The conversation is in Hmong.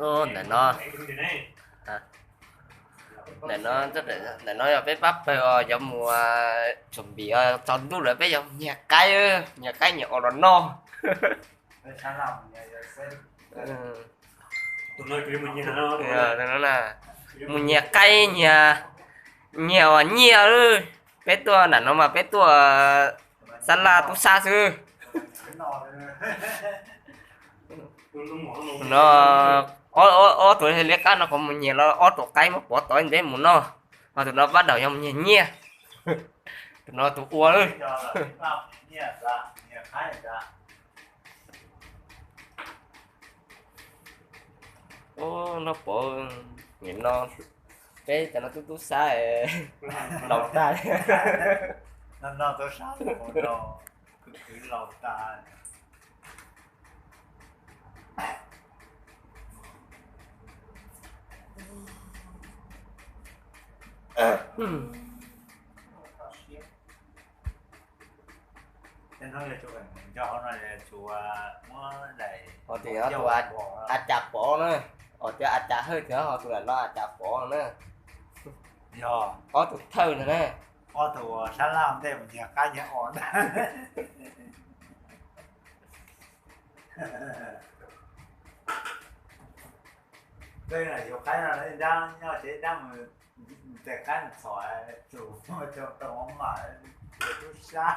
Ntawm no, ntawm no, ntawm no yog peb pab pawg os, yuav mus txuas npis os, tsaus ntuj lawm peb yuav mus nyiag qaib, nyiag qaib nyiag os los noj. Mus nyiag qaib nyiag, nyiag os nyiag. Peb tuaj nram no mas peb tuaj sab laj tub sab xwb. No, ob tug liab qab no qhov mus nyiag los ob tug qaib muab pov tod nteb mus noj, ho tus no pab daum yog mus nyiag nyiaj. Tus no tus ua lawm. Noj pov, nim no peb cov no tub tub sab laus tag. Ho tias tus a cas pov na, ho tias a cas hawj tias ho tus lam no a cas pov na. Ob tug thawj ntag na. Ob tug sab laj ntej mus nyiag qaib nyiag os ntag. Tej yuav qaib no dab nyob tsev dab mus tes qaib mus txhom tus tau mov mam tub sab.